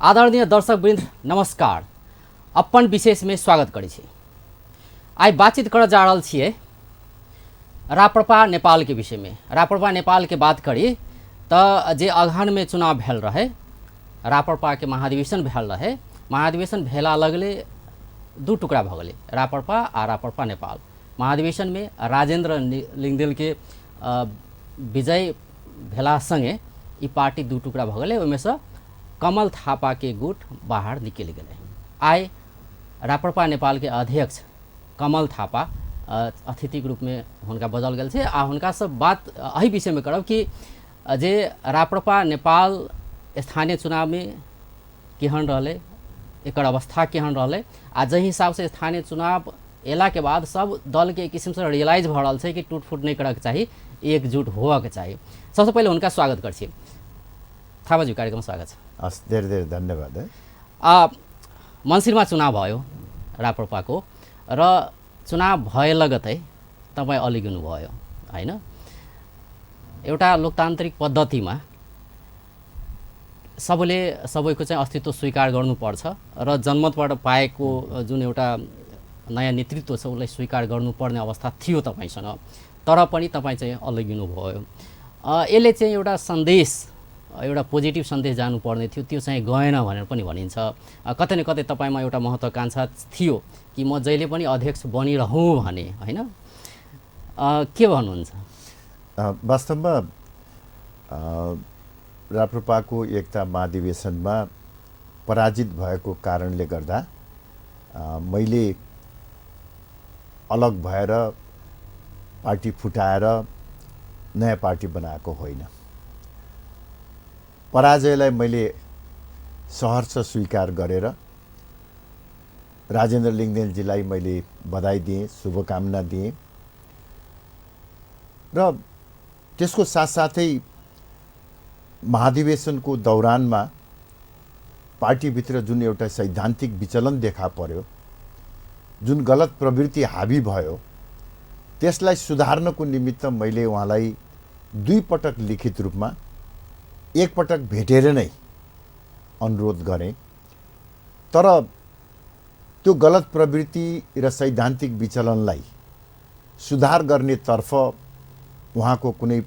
आदरणीय दर्शकवृंद नमस्कार। अपन विशेष में स्वागत करै छी। आई बातचीत कर जा रहल छियै राप्रपा नेपाल के विषय में। राप्रपा नेपाल के बात करी तो जे अगहन में चुनाव भेल रहे, राप्रपा के महाधिवेशन भेल रहे। महाधिवेशन भेला लगले दू टुकड़ा भ गए, राप्रपा आ राप्रपा नेपाल। महाधिवेशन में राजेन्द्र लिंगदेल के विजय भेला संगे ई पार्टी दू टुकड़ा भ गए। ओहिमे से कमल थापा के गुट बाहर निकल गए। आइ राप्रपा नेपाल के अध्यक्ष कमल थापा अतिथि के रूप में हुनका बजल गेल छै आ हुनका सब बात एहि विषय में करब कि जे राप्रपा नेपाल स्थानीय चुनाव में केहन रहले, एकर अवस्था केहन रहले आ जहि हिसाब से स्थानीय चुनाव एला के बाद सब दल के एक किस्म से रियलाइज भ रहल छै कि टूट-फूट नहीं करक चाही, एकजुट होवक चाही। सबसे पहले हुनका स्वागत कर छी। थापाजी कार्यक्रम स्वागत छ। हस्, धेरै धेरै धन्यवाद है। मन्सिरमा चुनाव भयो राप्रपाको र चुनाव भए लगतै तपाईँ अलिगिनु भयो हैन। एउटा लोकतान्त्रिक पद्धतिमा सबैले सबैको चाहिँ अस्तित्व स्वीकार गर्नुपर्छ र जनमतबाट पाएको जुन एउटा नयाँ नेतृत्व छ उसलाई स्वीकार गर्नुपर्ने अवस्था थियो तपाईसँग, तर पनि तपाईँ चाहिँ अलिगिनु भयो। यसले चाहिँ एउटा सन्देश, एउटा पोजिटिभ सन्देश जानुपर्ने थियो, त्यो चाहिँ गएन भनेर पनि भनिन्छ। कतै न कतै तपाईमा एउटा महत्त्वाकांक्षा थियो कि म जहिले पनि अध्यक्ष बनिरहँ भने, हैन? के भन्नुहुन्छ? वास्तवमा राप्रपाको एकता महाधिवेशनमा पराजित भएको कारणले गर्दा मैले अलग भएर पार्टी फुटाएर नयाँ पार्टी बनाएको होइन। पराजयलाई मैले सहर्ष स्वीकार गरेर राजेन्द्र लिंगदेलजीलाई मैले बधाई दिएँ, शुभकामना दिएँ र त्यसको साथसाथै महाधिवेशनको दौरानमा पार्टीभित्र जुन एउटा सैद्धान्तिक विचलन देखा पर्यो, जुन गलत प्रवृत्ति हावी भयो, त्यसलाई सुधार्नको निमित्त मैले उहाँलाई दुई पटक लिखित रूपमा, एक पटक भेटेर नै अनुरोध गरेँ। तर त्यो गलत प्रवृत्ति र सैद्धान्तिक विचलनलाई सुधार गर्ने तर्फ उहाँको कुनै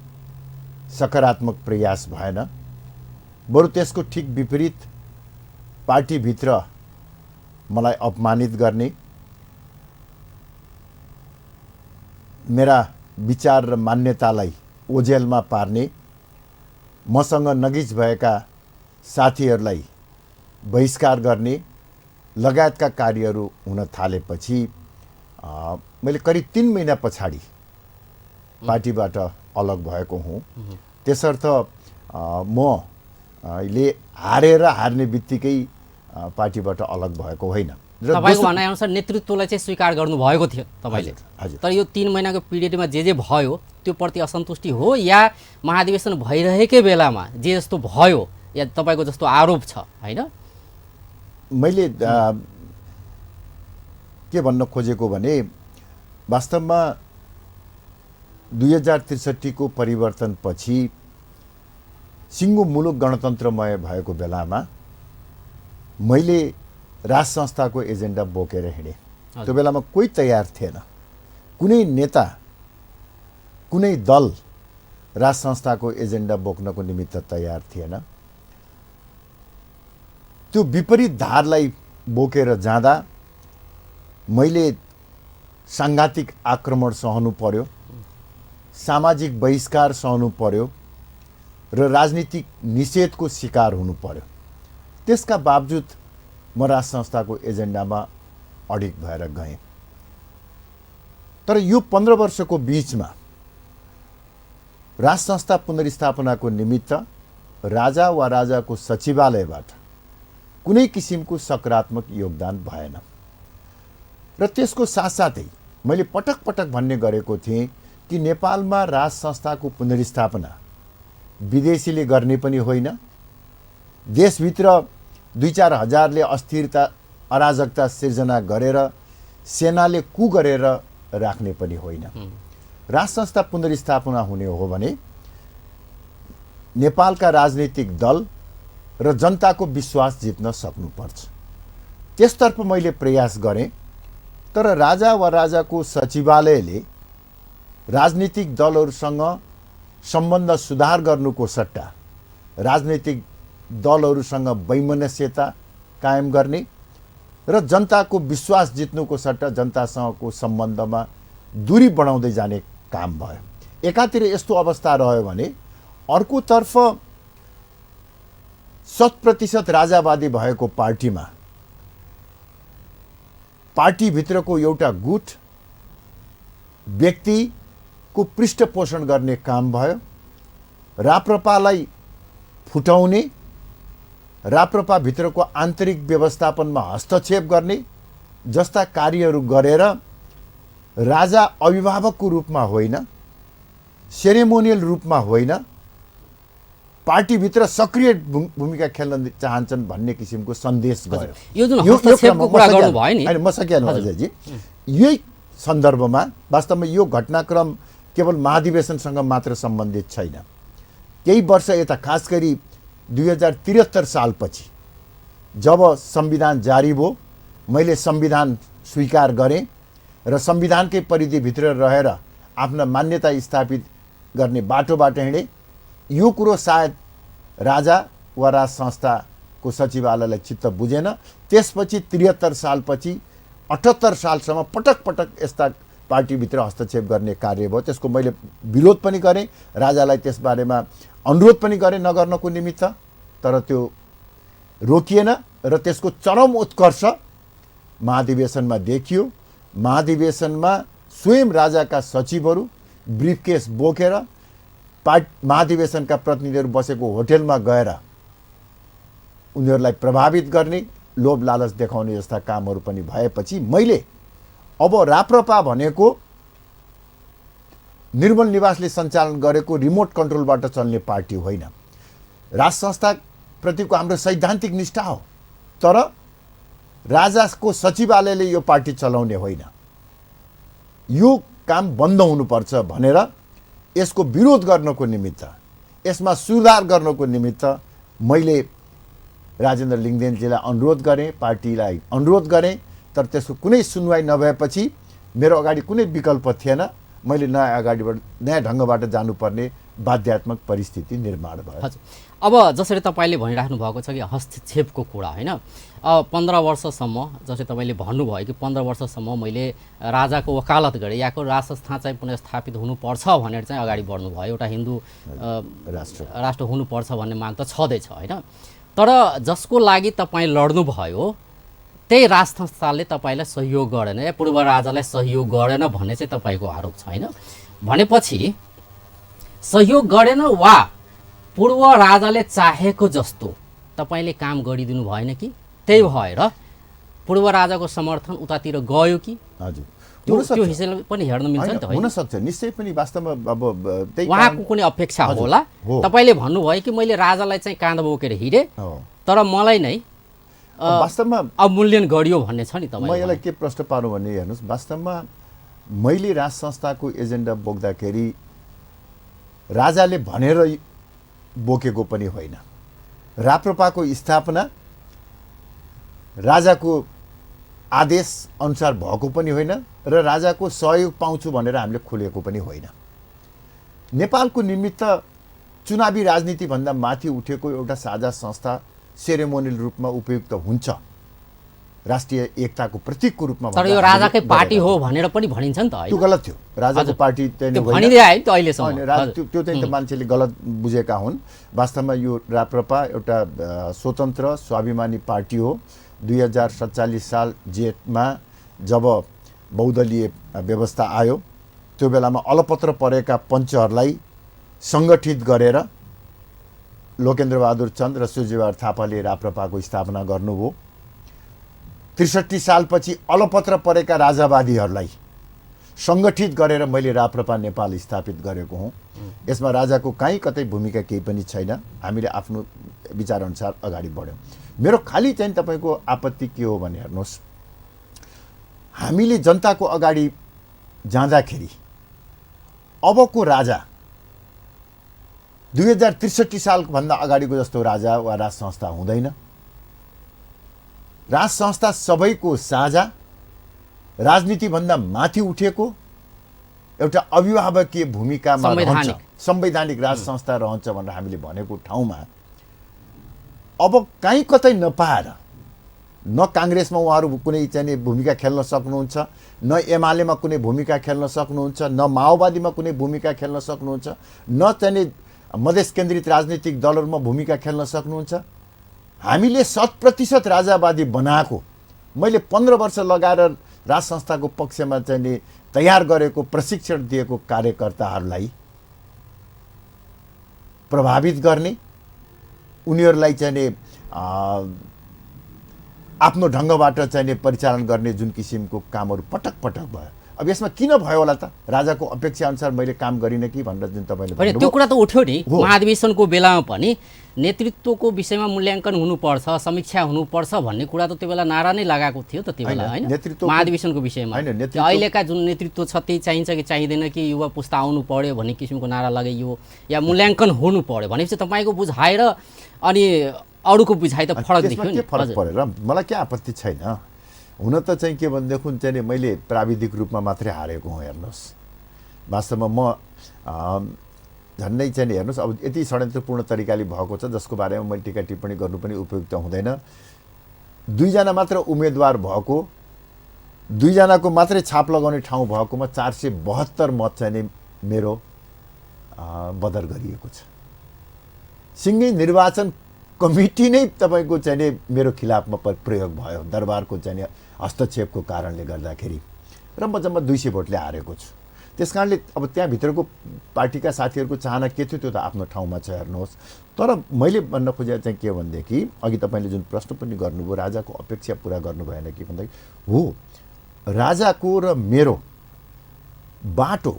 सकारात्मक प्रयास भएन। बरु त्यसको ठिक विपरीत पार्टीभित्र मलाई अपमानित गर्ने, मेरा विचार र मान्यतालाई ओझेलमा पार्ने, मसँग नजिक भएका साथीहरूलाई बहिष्कार गर्ने लगायतका कार्यहरू हुन थालेपछि मैले करिब 3 महिना पछाडि पार्टीबाट अलग भएको हुँ। त्यसर्थ म अहिले हार्ने बित्तिकै पार्टीबाट अलग भएको होइन। तपाईको भनाइअनुसार नेतृत्वलाई चाहिँ स्वीकार गर्नुभएको थियो तपाईले। तर यो 3 महिनाको पिरियडमा जे भयो त्यो प्रति असन्तुष्टि हो या महाधिवेशन भइरहेकै बेलामा जे जस्तो भयो या तपाईको जस्तो आरोप छ, हैन? मैले के भन्न खोजेको भने वास्तवमा 2063 को परिवर्तनपछि सिङ्गो मुलुक गणतन्त्रमय भएको बेलामा मैले राज संस्थाको एजेन्डा बोकेर हिँडेँ। त्यो बेलामा कोही तयार थिएन, कुनै नेता, कुनै दल राज संस्थाको एजेन्डा बोक्नको निमित्त तयार थिएन। त्यो विपरीत धारलाई बोकेर जाँदा मैले साङ्घातिक आक्रमण सहनु पर्यो, सामाजिक बहिष्कार सहनु पर्यो र राजनीतिक निषेधको शिकार हुनु पर्यो। त्यसका बावजुद म राज संस्थाको एजेन्डामा अडिग भएर गएँ। तर यो 15 वर्षको बीचमा राज संस्था पुनर्स्थापनाको निमित्त राजा वा राजाको सचिवालयबाट कुनै किसिमको सकारात्मक योगदान भएन। र त्यसको साथसाथै मैले पटक पटक भन्ने गरेको थिएँ कि नेपालमा राज संस्थाको पुनर्स्थापना विदेशीले गर्ने पनि होइन, देशभित्र 2-4 हजारले अस्थिरता अराजकता सिर्जना गरेर सेनाले कु गरेर राख्ने पनि होइन। राज संस्था पुनर्स्थापना हुने हो भने नेपालका राजनीतिक दल र जनताको विश्वास जित्न सक्नुपर्छ। त्यसतर्फ मैले प्रयास गरेँ, तर राजा वा राजाको सचिवालयले राजनीतिक दलहरूसँग सम्बन्ध सुधार गर्नुको सट्टा राजनीतिक दलहरूसँग वैमनस्यता कायम गर्ने र जनताको विश्वास जित्नुको सट्टा जनतासँगको सम्बन्धमा दूरी बढाउँदै जाने काम भयो। एकातिर यस्तो अवस्था रह्यो भने अर्कोतर्फ 100% राजावादी भएको पार्टीमा पार्टीभित्रको एउटा गुट व्यक्तिको पृष्ठपोषण गर्ने काम भयो। राप्रपालाई फुटाउने, राप्रपाभित्रको आन्तरिक व्यवस्थापनमा हस्तक्षेप गर्ने जस्ता कार्यहरू गरेर राजा अभिभावकको रूपमा होइन, सेरेमोनियल रूपमा होइन, पार्टीभित्र सक्रिय भूमिका खेल्न चाहन्छन् भन्ने किसिमको सन्देश गयो। यो जुन हस्तक्षेपको कुरा गर्नु भयो नि, हैन म सकिहाल्नु अजयजी, यही सन्दर्भमा वास्तवमा यो घटनाक्रम केवल महाधिवेशनसँग मात्र सम्बन्धित छैन। केही वर्ष यता खास गरी 2073 सालपछि जब संविधान जारी भयो, मैले संविधान स्वीकार गरेँ र संविधानकै परिधिभित्र रहेर आफ्ना मान्यता स्थापित गर्ने बाटोबाट हिँडेँ। यो कुरो सायद राजा वा राज संस्थाको सचिवालयलाई चित्त बुझेन। त्यसपछि 73 सालपछि 78 सालसम्म पटक पटक यस्ता पार्टीभित्र हस्तक्षेप गर्ने कार्य भयो। त्यसको मैले विरोध पनि गरेँ, राजालाई त्यसबारेमा अनुरोध पनि गरेँ नगर्नको निमित्त, तर त्यो रोकिएन र त्यसको चरम उत्कर्ष महाधिवेशनमा देखियो। महाधिवेशनमा स्वयं राजाका सचिवहरू ब्रिफकेस बोकेर महाधिवेशनका प्रतिनिधिहरू बसेको होटेलमा गएर उनीहरूलाई प्रभावित गर्ने, लोभ लालच देखाउने जस्ता कामहरू पनि भएपछि मैले अब राप्रपा भनेको निर्मल निवासले सञ्चालन गरेको रिमोट कन्ट्रोलबाट चल्ने पार्टी होइन। राज संस्थाप्रतिको हाम्रो सैद्धान्तिक निष्ठा हो, तर राजाको सचिवालयले यो पार्टी चलाउने होइन। यो काम बन्द हुनुपर्छ भनेर यसको विरोध गर्नको निमित्त, यसमा सुधार गर्नको निमित्त मैले राजेन्द्र लिङ्गदेनजीलाई अनुरोध गरेँ, पार्टीलाई अनुरोध गरेँ, तर त्यसको कुनै सुनवाई नभएपछि मेरो अगाडि कुनै विकल्प थिएन। मैले नयाँ ढङ्गबाट जानुपर्ने बाध्यात्मक परिस्थिति निर्माण भयो। हजुर, अब जसरी तपाईँले भनिराख्नु भएको छ कि हस्तक्षेपको कुरा होइन, 15 वर्षसम्म जसरी तपाईँले भन्नुभयो कि 15 वर्षसम्म मैले राजाको वकालत गरेँ, यहाँको राजसंस्था चाहिँ पुनर्स्थापित हुनुपर्छ भनेर चाहिँ अगाडि बढ्नुभयो। एउटा हिन्दू राष्ट्र हुनुपर्छ भन्ने माग त छँदैछ होइन, तर जसको लागि तपाईँ लड्नुभयो त्यही राज संस्थाले तपाईँलाई सहयोग गरेन या पूर्व राजालाई सहयोग गरेन भन्ने चाहिँ तपाईँको आरोप छ होइन। भनेपछि सहयोग गरेन वा पूर्व राजाले चाहेको जस्तो तपाईँले काम गरिदिनु भएन कि त्यही भएर पूर्व राजाको समर्थन उतातिर गयो कि? हजुर, त्यो हिसाबले पनि हेर्न मिल्छ नि त। हुन सक्छ, निश्चय पनि वास्तवमा अब त्यही उहाँको कुनै अपेक्षा होला। तपाईँले भन्नुभयो कि मैले राजालाई चाहिँ काँध बोकेर हिँडेँ, तर मलाई नै वास्तवमा अवमूल्यन गरियो भन्ने छ नि। म यसलाई के प्रश्न पार्नु भने हेर्नुहोस्, वास्तवमा मैले राज संस्थाको एजेन्डा बोक्दाखेरि राजाले भनेर बोकेको पनि होइन। राप्रपाको स्थापना राजाको आदेश अनुसार भएको पनि होइन र राजाको सहयोग पाउँछु भनेर हामीले खोलेको पनि होइन। नेपालको निमित्त चुनावी राजनीतिभन्दा माथि उठेको एउटा साझा संस्था सेरेमोनियल रूपमा उपयुक्त हुन्छ, राष्ट्रिय एकताको प्रतीकको रूपमा। तर यो राजाकै पार्टी हो भनेर पनि भनिन्छ नि त। त्यो गलत थियो, राजाको पार्टी त्यो भनिदिए है त अहिलेसम्म। त्यो चाहिँ त मान्छेले गलत बुझेका हुन्। वास्तवमा यो राप्रपा एउटा स्वतन्त्र स्वाभिमानी पार्टी हो। 2047 साल जेठमा जब बहुदलीय व्यवस्था आयो, त्यो बेलामा अलपत्र परेका पञ्चहरूलाई सङ्गठित गरेर लोकेन्द्रबहादुर चन्द र सूर्यबहादुर थापाले राप्रपाको स्थापना गर्नुभयो। 63 सालपछि अलपत्र परेका राजावादीहरूलाई सङ्गठित गरेर मैले राप्रपा नेपाल स्थापित गरेको हुँ। यसमा राजाको कहीँ कतै भूमिका केही पनि छैन। हामीले आफ्नो विचारअनुसार अगाडि बढ्यौँ। मेरो खाली चाहिँ तपाईँको आपत्ति के हो भने हेर्नुहोस्, हामीले जनताको अगाडि जाँदाखेरि अबको राजा 2063 सालभन्दा अगाडिको जस्तो राजा वा राज संस्था हुँदैन। राज संस्था सबैको साझा, राजनीतिभन्दा माथि उठेको एउटा अभिभावकीय भूमिकामा रहन्छ, संवैधानिक राज संस्था रहन्छ भनेर हामीले भनेको ठाउँमा अब कहीँ कतै नपाएर न काङ्ग्रेसमा उहाँहरू कुनै चाहिँ भूमिका खेल्न सक्नुहुन्छ, न एमालेमा कुनै भूमिका खेल्न सक्नुहुन्छ, न माओवादीमा कुनै भूमिका खेल्न सक्नुहुन्छ, न चाहिँ मधेस केन्द्रित राजनीतिक दलहरूमा भूमिका खेल्न सक्नुहुन्छ। हामीले 100% राजावादी बनाएको, मैले 15 वर्ष लगाएर राज संस्थाको पक्षमा चाहिँ तयार गरेको, प्रशिक्षण दिएको कार्यकर्ताहरूलाई प्रभावित गर्ने, उनीहरूलाई चाहिँ आफ्नो ढङ्गबाट चाहिँ परिचालन गर्ने जुन किसिमको कामहरू पटक पटक भयो। अब यसमा किन भयो होला त? राजाको अपेक्षा अनुसार मैले काम गरिनँ कि भनेर जुन तपाईँले भन्नुभयो, त्यो कुरा त उठ्यो नि। महाधिवेशनको बेलामा पनि नेतृत्वको विषयमा मूल्याङ्कन हुनुपर्छ, समीक्षा हुनुपर्छ भन्ने कुरा त त्यो बेला नारा नै लगाएको थियो त त्यो बेला, होइन? महाधिवेशनको विषयमा अहिलेका जुन नेतृत्व छ त्यही चाहिन्छ कि चाहिँदैन कि युवा पुस्ता आउनु पर्यो भन्ने किसिमको नारा लगाइयो या मूल्याङ्कन हुनु पर्यो भनेपछि तपाईँको बुझाइ र अनि अरूको बुझाइ त फरक देखियो नि। के फरक परेर मलाई के आपत्ति छैन। हुन त चाहिँ के भनेदेखि चाहिँ मैले प्राविधिक रूपमा मात्रै हारेको हुँ। हेर्नुहोस्, वास्तवमा म झन्डै चाहिँ हेर्नुहोस्, अब यति षड्यन्त्रपूर्ण तरिकाले भएको छ जसको बारेमा मैले टिका टिप्पणी गर्नु पनि उपयुक्त हुँदैन। 2 जना मात्र उम्मेदवार भएको, 2 जनाको मात्रै छाप लगाउने ठाउँ भएकोमा 472 मत चाहिँ मेरो बदर गरिएको छ। सिङ्गै निर्वाचन कमिटी नै तपाईँको चाहिँ मेरो खिलाफमा प्रयोग भयो, दरबारको चाहिँ हस्तक्षेपको कारणले गर्दाखेरि, र म जम्मा 200 भोटले हारेको छु। त्यस कारणले अब त्यहाँभित्रको पार्टीका साथीहरूको चाहना के थियो त्यो त आफ्नो ठाउँमा छ, हेर्नुहोस्। तर मैले भन्न खोजेको चाहिँ के भनेदेखि अघि तपाईँले जुन प्रश्न पनि गर्नुभयो, राजाको अपेक्षा पुरा गर्नु भएन कि भन्दाखेरि, हो, राजाको र मेरो बाटो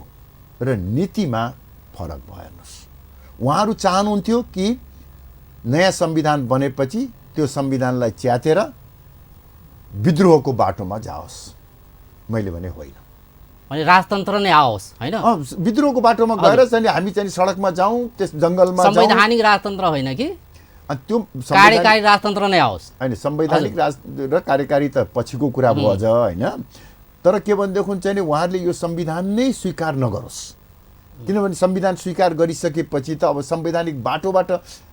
र नीतिमा फरक भयो। हेर्नुहोस्, उहाँहरू चाहनुहुन्थ्यो कि नयाँ संविधान बनेपछि त्यो संविधानलाई च्यातेर विद्रोहको बाटोमा जाओस्। मैले भने होइन, अनि राजतन्त्र नै आओस्, होइन? विद्रोहको बाटोमा गएर चाहिँ हामी चाहिँ सडकमा जाउँ, त्यस जङ्गलमा जाउँ। संवैधानिक राजतन्त्र होइन कि त्यो कार्यकारी राजतन्त्र नै आओस्। होइन, संवैधानिक राज र कार्यकारी त पछिको कुरा भयो अझ, होइन? तर के भनेदेखि चाहिँ उहाँहरूले यो संविधान नै स्वीकार नगरोस्, किनभने संविधान स्वीकार गरिसकेपछि त अब संवैधानिक बाटोबाट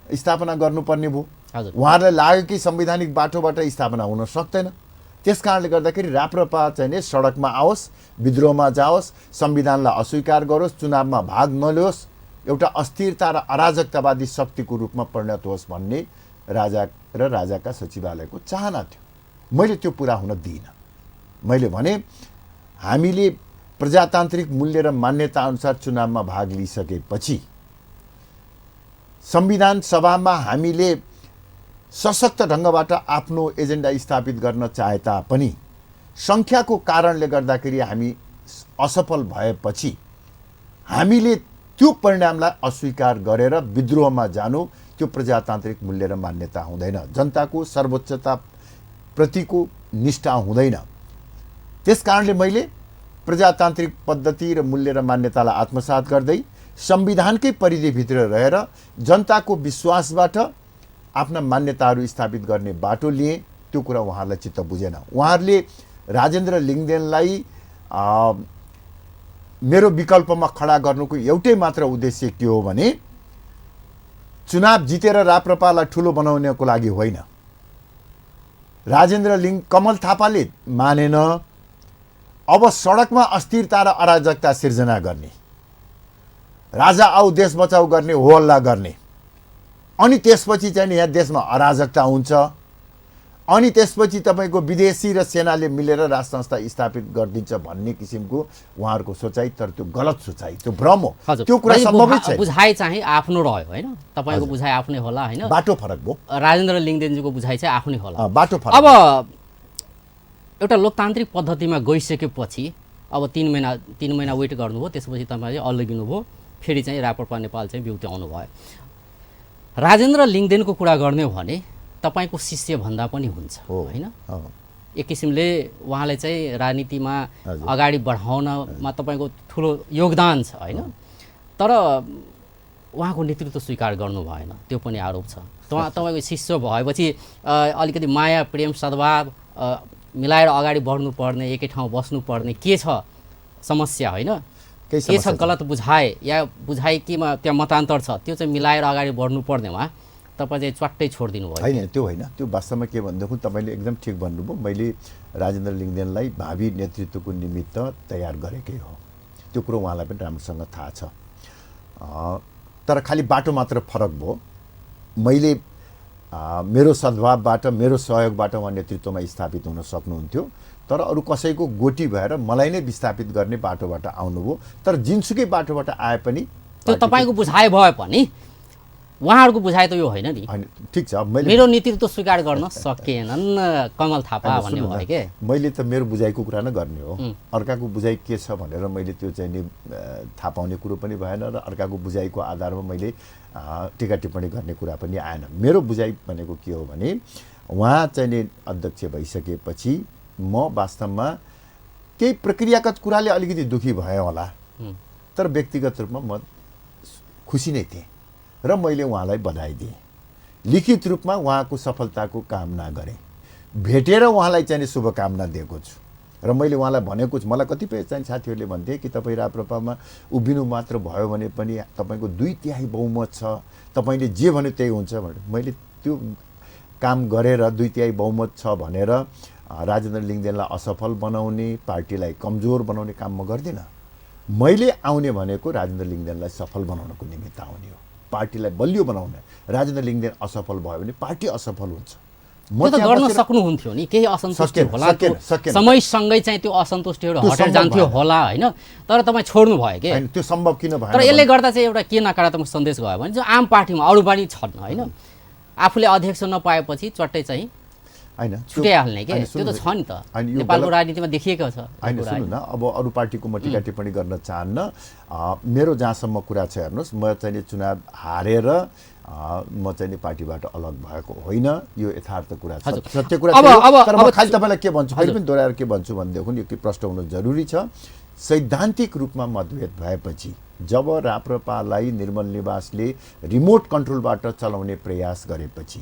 स्थापना गर्नुपर्ने भयो। उहाँहरूलाई लाग्यो कि संवैधानिक बाटोबाट स्थापना हुन सक्दैन। त्यस कारणले गर्दाखेरि राप्रपा चाहिँ नि सडकमा आओस्, विद्रोहमा जाओस्, संविधानलाई अस्वीकार गरोस्, चुनावमा भाग नलियोस्, एउटा अस्थिरता र अराजकतावादी शक्तिको रूपमा परिणत होस् भन्ने राजा र राजाका सचिवालयको चाहना थियो। मैले त्यो पुरा हुन दिइनँ। मैले भने हामीले प्रजातान्त्रिक मूल्य र मान्यता अनुसार चुनावमा भाग लिइसकेपछि संविधान सभामा हामीले सशक्त ढङ्गबाट आफ्नो एजेन्डा स्थापित गर्न चाहे तापनि सङ्ख्याको कारणले गर्दाखेरि हामी असफल भएपछि हामीले त्यो परिणामलाई अस्वीकार गरेर विद्रोहमा जानु त्यो प्रजातान्त्रिक मूल्य र मान्यता हुँदैन, जनताको सर्वोच्चता प्रतिको निष्ठा हुँदैन। त्यस कारणले मैले प्रजातान्त्रिक पद्धति र मूल्य र मान्यतालाई आत्मसात गर्दै संविधानकै परिधिभित्र रहेर जनताको विश्वासबाट आफ्ना मान्यताहरू स्थापित गर्ने बाटो लिए। त्यो कुरा उहाँहरूलाई चित्त बुझेन। उहाँहरूले राजेन्द्र लिङ्गदेनलाई मेरो विकल्पमा खडा गर्नुको एउटै मात्र उद्देश्य के हो भने चुनाव जितेर राप्रपालाई ठुलो बनाउनको लागि होइन। कमल थापाले मानेन। अब सडकमा अस्थिरता र अराजकता सिर्जना गर्ने, राजा आऊ देश बचाऊ गर्ने हो हल्ला गर्ने, अनि त्यसपछि चाहिँ यहाँ देशमा अराजकता हुन्छ, अनि त्यसपछि तपाईँको विदेशी र सेनाले मिलेर राज संस्था स्थापित गरिदिन्छ भन्ने किसिमको उहाँहरूको सोचाइ। तर त्यो गलत सोचाइ, त्यो भ्रम हो। त्यो कुरा सम्भवै छैन। बुझाइ चाहिँ आफ्नो रह्यो, होइन? तपाईँको बुझाइ आफ्नै होला, होइन? बाटो फरक भयो। राजेन्द्र लिङ्गदेनजीको बुझाइ चाहिँ आफ्नै होला, बाटो फरक। अब एउटा लोकतान्त्रिक पद्धतिमा गइसकेपछि अब 3 महिना वेट गर्नुभयो, त्यसपछि तपाईँले अलगिनुभयो, फेरि चाहिँ राप्रपा नेपाल चाहिँ बिउति आउनुभयो। राजेन्द्र लिङ्गदेनको कुरा गर्ने हो भने तपाईँको शिष्य भन्दा पनि हुन्छ, होइन? एक किसिमले उहाँले चाहिँ राजनीतिमा अगाडि बढाउनमा तपाईँको ठुलो योगदान छ, होइन? तर उहाँको नेतृत्व स्वीकार गर्नु भएन, त्यो पनि आरोप छ। तपाईँको शिष्य भएपछि अलिकति माया प्रेम सद्भाव मिलाएर अगाडि बढ्नुपर्ने, एकै ठाउँ बस्नुपर्ने, के छ समस्या होइन? के छ गलत बुझाए या बुझाइ केमा त्यहाँ मतान्तर छ, त्यो चाहिँ मिलाएर अगाडि बढ्नुपर्नेमा तपाईँ चाहिँ च्वाट्टै छोडिदिनु भयो। होइन, त्यो होइन। त्यो वास्तवमा के भनेदेखि तपाईँले एकदम ठिक भन्नुभयो। मैले राजेन्द्र लिङ्गदेनलाई भावी नेतृत्वको निमित्त तयार गरेकै हो, त्यो कुरो उहाँलाई पनि राम्रोसँग थाहा छ। तर खालि बाटो मात्र फरक भयो। मैले मेरो सद्भावबाट, मेरो सहयोगबाट उहाँ नेतृत्वमा स्थापित हुन सक्नुहुन्थ्यो, तर अरू कसैको गोटी भएर मलाई नै विस्थापित गर्ने बाटोबाट आउनुभयो। तर जुनसुकै बाटोबाट आए पनि त्यो तपाईँको बुझाइ भए पनि उहाँहरूको बुझाइ त यो होइन नि। ठिक छ, मेरो नेतृत्व स्वीकार गर्न सकेनन् कमल थापा भन्ने भयो के। मैले त मेरो बुझाइको कुरा नै गर्ने हो, अर्काको बुझाइ के छ भनेर मैले त्यो चाहिँ नि थाहा पाउने कुरो पनि भएन र अर्काको बुझाइको आधारमा मैले टिका टिप्पणी गर्ने कुरा पनि आएन। मेरो बुझाइ भनेको के हो भने उहाँ चाहिँ नि अध्यक्ष भइसकेपछि म वास्तवमा केही प्रक्रियागत कुराले अलिकति दुखी भएँ होला, तर व्यक्तिगत रूपमा म खुसी नै थिएँ र मैले उहाँलाई बधाई दिएँ। लिखित रूपमा उहाँको सफलताको कामना गरेँ, भेटेर उहाँलाई चाहिँ शुभकामना दिएको छु र मैले उहाँलाई भनेको छु। मलाई कतिपय चाहिँ साथीहरूले भन्थे कि तपाईँ राप्रपामा उभिनु मात्र भयो भने पनि तपाईँको 2/3 बहुमत छ, तपाईँले जे भन्यो त्यही हुन्छ भनेर। मैले त्यो काम गरेर 2/3 बहुमत छ भनेर राजेन्द्र लिङ्गदेनलाई असफल बनाउने, पार्टीलाई कमजोर बनाउने काम म गर्दिनँ। मैले आउने भनेको राजेन्द्र लिङ्गदेनलाई सफल बनाउनको निमित्त आउने हो, पार्टीलाई बलियो बनाउने। राजेन्द्र लिङ्गदेन असफल भयो भने पार्टी असफल हुन्छ। म त गर्न सक्नुहुन्थ्यो नि, केही असन्तुष्टि होला, समयसँगै चाहिँ त्यो असन्तुष्टिहरू हटेर जान्थ्यो होला होइन, तर तपाईँ छोड्नु भयो के। त्यो सम्भव किन भएन? तर यसले गर्दा चाहिँ एउटा के नकारात्मक सन्देश गयो भने चाहिँ आम पार्टीमा अरू पनि छन् होइन, आफूले अध्यक्ष नपाएपछि चट्टै चाहिँ होइन छुट्याइहाल्ने के, त्यो त छ नि त, नेपालको राजनीतिमा देखिएको छ। होइन सुन्नु न, अब अरू पार्टीको म टिका टिप्पणी गर्न चाहन्न। मेरो जहाँसम्म कुरा छ हेर्नुहोस्, म चाहिँ चुनाव हारेर म चाहिँ पार्टीबाट अलग भएको होइन, यो यथार्थ कुरा छ, सत्य कुरा छ। तर म खालि तपाईँलाई के भन्छु, फेरि पनि दोहोऱ्याएर के भन्छु भनेदेखि यो के प्रश्न हुनु जरुरी छ। सैद्धान्तिक रूपमा मतभेद भएपछि जब राप्रपालाई निर्मल निवासले रिमोट कन्ट्रोलबाट चलाउने प्रयास गरेपछि,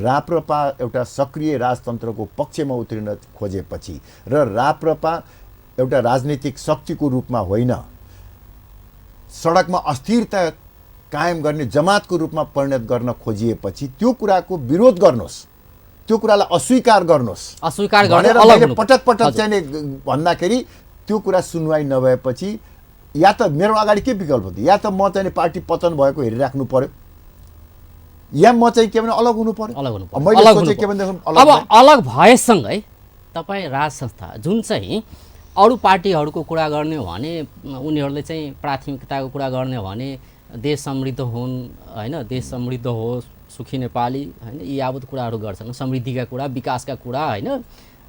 राप्रपा एउटा सक्रिय राजतन्त्रको पक्षमा उत्रिन खोजेपछि र राप्रपा एउटा राजनीतिक शक्तिको रूपमा होइन, सडकमा अस्थिरता कायम गर्ने जमातको रूपमा परिणत गर्न खोजिएपछि त्यो कुराको विरोध गर्नुहोस्, त्यो कुरालाई अस्वीकार गर्नुहोस्। पटक पटक चाहिँ भन्दाखेरि त्यो कुरा सुनवाई नभएपछि या त मेरो अगाडि के विकल्प थियो, या त म चाहिँ पार्टी पतन भएको हेरिराख्नु पर्यो, या म चाहिँ के भने अलग हुनु पर्यो। अब अलग भएसँगै तपाईँ राज संस्था जुन चाहिँ अरू पार्टीहरूको कुरा गर्ने हो भने उनीहरूले चाहिँ प्राथमिकताको कुरा गर्ने हो भने देश समृद्ध हुन् होइन, देश समृद्ध होस्, सुखी नेपाली होइन, यी यावत कुराहरू गर्छन्, समृद्धिका कुरा, विकासका कुरा होइन,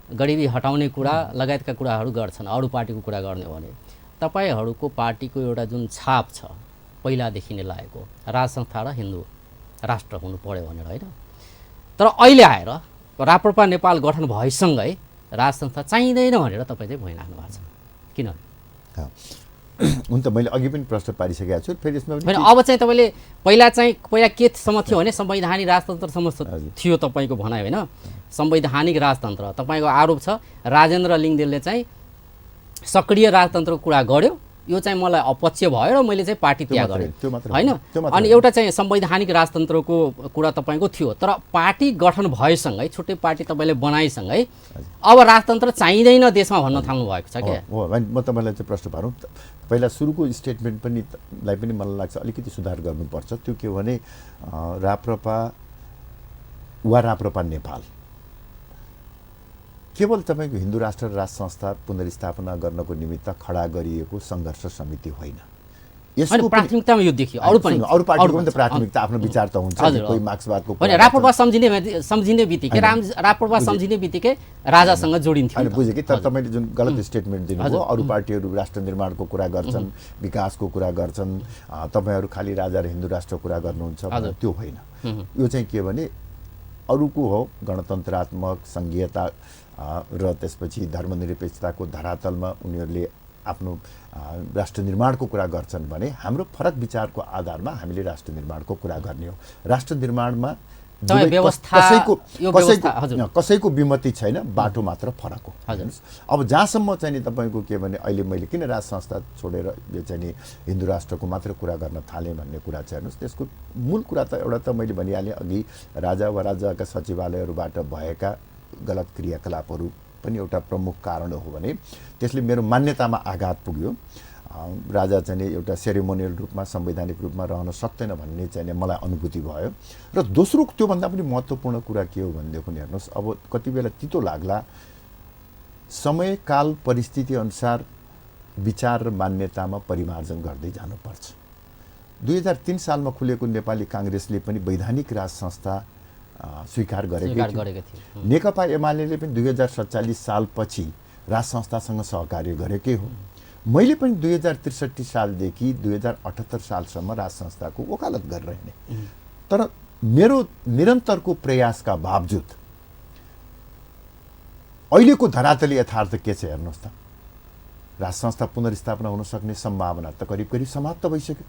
गरिबी हटाउने कुरा लगायतका कुराहरू गर्छन् अरू पार्टीको कुरा गर्ने हो भने। तपाईहरूको पार्टीको एउटा जुन छाप छ पहिलादेखि नै लागेको राज संस्था र हिन्दू राष्ट्र हुनु पर्यो भनेर होइन, तर अहिले आएर राप्रपा नेपाल गठन भएसँगै राज संस्था चाहिँदैन भनेर तपाईँ चाहिँ भनिराख्नु भएको छ, किन? हुन त मैले अघि पनि प्रश्न पारिसकेको छु, फेरि यसमा होइन। अब चाहिँ तपाईँले पहिला केसम्म थियो भने संवैधानिक राजतन्त्रसम्म थियो तपाईँको भनाइ होइन, संवैधानिक राजतन्त्र। तपाईँको आरोप छ राजेन्द्र लिङ्गदेनले चाहिँ सक्रिय राजतन्त्रको कुरा गर्यो, यो चाहिँ मलाई अपक्ष भयो र मैले चाहिँ पार्टी त्याग गरेँ होइन। अनि एउटा चाहिँ संवैधानिक राजतन्त्रको कुरा तपाईँको थियो, तर पार्टी गठन भएसँगै छुट्टै पार्टी तपाईँले बनाएसँगै अब राजतन्त्र चाहिँदैन देशमा भन्न थाल्नु भएको छ क्या। हो, म तपाईँलाई चाहिँ प्रश्न पारौँ। पहिला सुरुको स्टेटमेन्ट पनि मलाई लाग्छ अलिकति सुधार गर्नुपर्छ। त्यो के हो भने राप्रपा वा राप्रपा नेपाल केवल तपाईँको हिन्दू राष्ट्र राज संस्था पुनर्स्थापना गर्नको निमित्त खडा गरिएको सङ्घर्ष समिति होइन। यसको प्राथमिकतामा यो देखियो, अरू पार्टीको पनि त प्राथमिकता आफ्नो विचार त हुन्छ, कोही मार्क्सवादको होइन। राप्रपा सम्झिने बित्तिकै राप्रपा सम्झिने बित्तिकै राजासँग जोडिन्थ्यो। होइन, बुझेँ कि, तर तपाईँले जुन गलत स्टेटमेन्ट दिनुभयो, अरू पार्टीहरू राष्ट्र निर्माणको कुरा गर्छन्, विकासको कुरा गर्छन्, तपाईँहरू खालि राजा र हिन्दू राष्ट्रको कुरा गर्नुहुन्छ, त्यो होइन। यो चाहिँ के भने अरूको हो गणतन्त्रात्मक सङ्घीयता र त्यसपछि धर्मनिरपेक्षताको धरातलमा उनीहरूले आफ्नो राष्ट्र निर्माणको कुरा गर्छन् भने हाम्रो फरक विचारको आधारमा हामीले राष्ट्र निर्माणको कुरा गर्ने हो। राष्ट्र निर्माणमा कसैको विमति छैन, बाटो मात्र फरक हो। अब जहाँसम्म चाहिँ नि तपाईँको के भने अहिले मैले किन राज संस्था छोडेर यो चाहिँ नि हिन्दू राष्ट्रको मात्र कुरा गर्न थालेँ भन्ने कुरा चाहिँ हेर्नुहोस्, त्यसको मूल कुरा त एउटा त मैले भनिहालेँ अघि, राजा वा राजाका सचिवालयहरूबाट भएका गलत क्रियाकलापहरू पनि एउटा प्रमुख कारण हो भने त्यसले मेरो मान्यतामा आघात पुग्यो। राजा चाहिँ एउटा सेरेमोनियल रूपमा संवैधानिक रूपमा रहन सक्दैन भन्ने चाहिँ मलाई अनुभूति भयो। र दोस्रो त्योभन्दा पनि महत्त्वपूर्ण कुरा के हो भनेदेखि हेर्नुहोस्, अब कति बेला तितो लाग्ला, समय काल परिस्थिति अनुसार विचार र मान्यतामा परिमार्जन गर्दै जानुपर्छ। 2003 सालमा खुलेको नेपाली काङ्ग्रेसले पनि वैधानिक राज संस्था स्वीकार गरेकै थियो। नेकपा एमाले पनि 2047 सालपछि राज संस्थासँग सहकार्य गरेकै हो। मैले पनि 2063 सालदेखि 2078 सालसम्म राज संस्थाको वकालत गरिरहेँ। तर मेरो निरन्तरको प्रयासका बावजुद अहिलेको धरातली यथार्थ के छ हेर्नुहोस् त, राज संस्था पुनर्स्थापना हुन सक्ने सम्भावना त करिब करिब समाप्त भइसक्यो।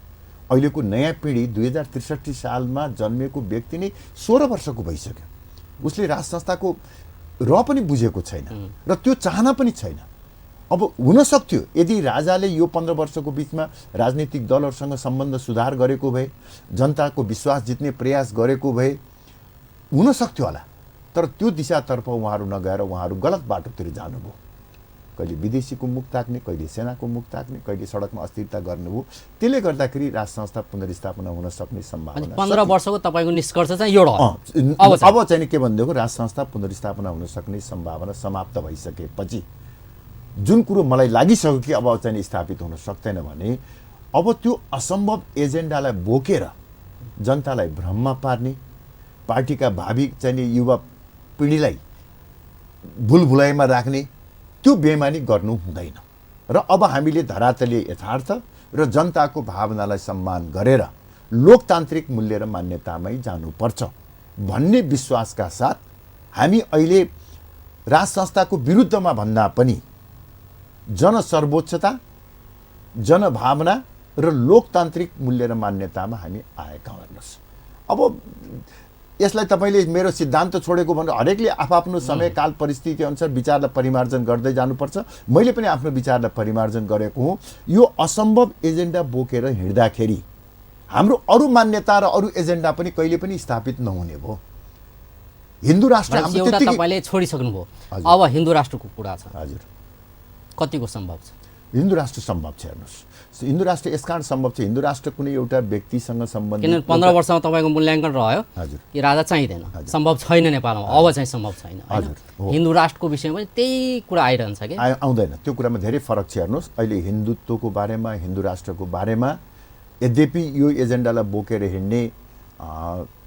अहिलेको नयाँ पिँढी 2063 सालमा जन्मेको व्यक्ति नै 16 वर्षको भइसक्यो। उसले राज संस्थाको र पनि बुझेको छैन र त्यो चाहना पनि छैन। अब हुन सक्थ्यो यदि राजाले यो 15 वर्षको बिचमा राजनीतिक दलहरूसँग सम्बन्ध सुधार गरेको भए, जनताको विश्वास जित्ने प्रयास गरेको भए हुन सक्थ्यो होला। तर त्यो दिशातर्फ उहाँहरू नगएर उहाँहरू गलत बाटोतिर जानुभयो। कहिले विदेशीको मुख ताक्ने, कहिले सेनाको मुख ताक्ने, कहिले सडकमा अस्थिरता गर्नुभयो। त्यसले गर्दाखेरि राज संस्था पुनर्स्थापना हुन सक्ने सम्भावना 15 वर्षको तपाईँको निष्कर्ष चाहिँ यो अब चाहिँ के भनिदिएको, राज संस्था पुनर्स्थापना हुन सक्ने सम्भावना समाप्त भइसकेपछि जुन कुरो मलाई लागिसक्यो कि अब चाहिँ स्थापित हुन सक्दैन भने अब त्यो असम्भव एजेन्डालाई बोकेर जनतालाई भ्रममा पार्ने, पार्टीका भावी चाहिँ युवा पिँढीलाई भुलभुलाइमा राख्ने त्यो बेमानी गर्नु हुँदैन। र अब हामीले धरातलीय यथार्थ र जनताको भावनालाई सम्मान गरेर लोकतान्त्रिक मूल्य र मान्यतामै जानुपर्छ भन्ने विश्वासका साथ हामी अहिले राज संस्थाको विरुद्धमा भन्दा पनि जनसर्वोच्चता, जनभावना र लोकतान्त्रिक मूल्य र मान्यतामा हामी आएका हेर्नुहोस्। अब यसलाई तपाईँले मेरो सिद्धान्त छोडेको भन्दा हरेकले आफ्नो समय काल परिस्थिति अनुसार विचारलाई परिमार्जन गर्दै जानुपर्छ। मैले पनि आफ्नो विचारलाई परिमार्जन गरेको हुँ। यो असम्भव एजेन्डा बोकेर हिँड्दाखेरि हाम्रो अरू मान्यता र अरू एजेन्डा पनि कहिले पनि स्थापित नहुने भयो। हिन्दू राष्ट्र तपाईँले छोडिसक्नुभयो, अब हिन्दू राष्ट्रको कुरा छ। हजुर, कतिको सम्भव छ? हिन्दू राष्ट्र सम्भव छ। हेर्नुहोस्, हिन्दू राष्ट्र यस कारण सम्भव छ, हिन्दू राष्ट्र कुनै एउटा व्यक्तिसँग सम्बन्धित, किनभने 15 वर्षमा तपाईँको मूल्याङ्कन रह्यो हजुर कि राजा चाहिँदैन, सम्भव छैन नेपालमा, अब चाहिँ सम्भव छैन। हिन्दू राष्ट्रको विषयमा पनि त्यही कुरा आइरहन्छ कि आउँदैन। त्यो कुरामा धेरै फरक छ। हेर्नुहोस्, अहिले हिन्दुत्वको बारेमा, हिन्दू राष्ट्रको बारेमा यद्यपि यो एजेन्डालाई बोकेर हिँड्ने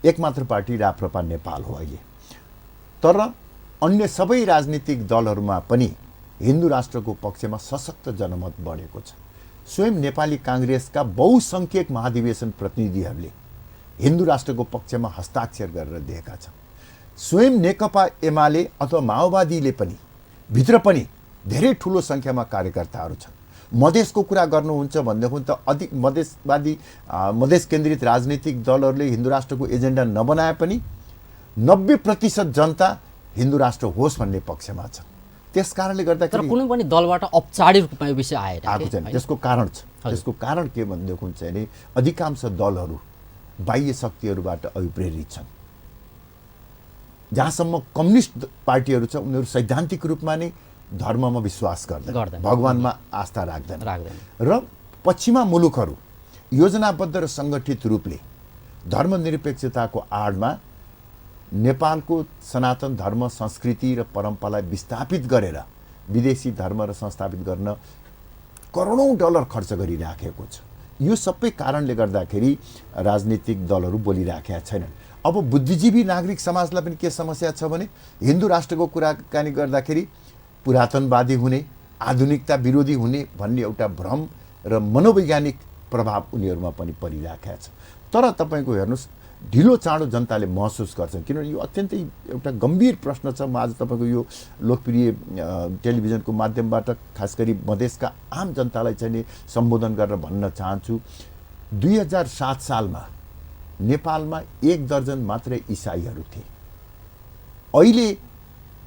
एकमात्र पार्टी राप्रपा नेपाल हो अहिले। तर अन्य सबै राजनीतिक दलहरूमा पनि हिन्दू राष्ट्रको पक्षमा सशक्त जनमत बढेको छ। स्वयं नेपाली काङ्ग्रेसका बहुसङ्ख्यक महाधिवेशन प्रतिनिधिहरूले हिन्दू राष्ट्रको पक्षमा हस्ताक्षर गरेर दिएका छन्। स्वयं नेकपा एमाले अथवा माओवादीले पनि भित्र पनि धेरै ठुलो सङ्ख्यामा कार्यकर्ताहरू छन्। मधेसको कुरा गर्नुहुन्छ भनेदेखि त अधिक मधेसवादी मधेस केन्द्रित राजनीतिक दलहरूले हिन्दू राष्ट्रको एजेन्डा नबनाए पनि 90% जनता हिन्दू राष्ट्र होस् भन्ने पक्षमा छ। त्यस कारणले गर्दाखेरि कुनै पनि दलबाट औपचारिक रूपमा यो विषय आएको छैन। त्यसको कारण छ। त्यसको कारण के भनेदेखि चाहिँ नि अधिकांश दलहरू बाह्य शक्तिहरूबाट अभिप्रेरित छन्। जहाँसम्म कम्युनिस्ट पार्टीहरू छ उनीहरू सैद्धान्तिक रूपमा नै धर्ममा विश्वास गर्दैन, भगवानमा आस्था राख्दैन र पश्चिमा मुलुकहरू योजनाबद्ध र सङ्गठित रूपले धर्मनिरपेक्षताको आडमा नेपालको सनातन धर्म, संस्कृति र परम्परालाई विस्थापित गरेर विदेशी धर्म र संस्थापित गर्न करोडौँ डलर खर्च गरिराखेको छ। यो सबै कारणले गर्दाखेरि राजनीतिक दलहरू बोलिराखेका छैनन्। अब बुद्धिजीवी नागरिक समाजलाई पनि के समस्या छ भने हिन्दू राष्ट्रको कुराकानी गर्दाखेरि पुरातनवादी हुने, आधुनिकता विरोधी हुने भन्ने एउटा भ्रम र मनोवैज्ञानिक प्रभाव उनीहरूमा पनि परिराखेका छ। तर तपाईँको हेर्नुहोस्, ढिलो चाँडो जनताले महसुस गर्छन्, किनभने यो अत्यन्तै एउटा गम्भीर प्रश्न छ। म आज तपाईँको यो लोकप्रिय टेलिभिजनको माध्यमबाट खास गरी मधेसका आम जनतालाई चाहिँ नि सम्बोधन गरेर भन्न चाहन्छु, 2007 सालमा नेपालमा 1 दर्जन मात्रै इसाईहरू थिए। अहिले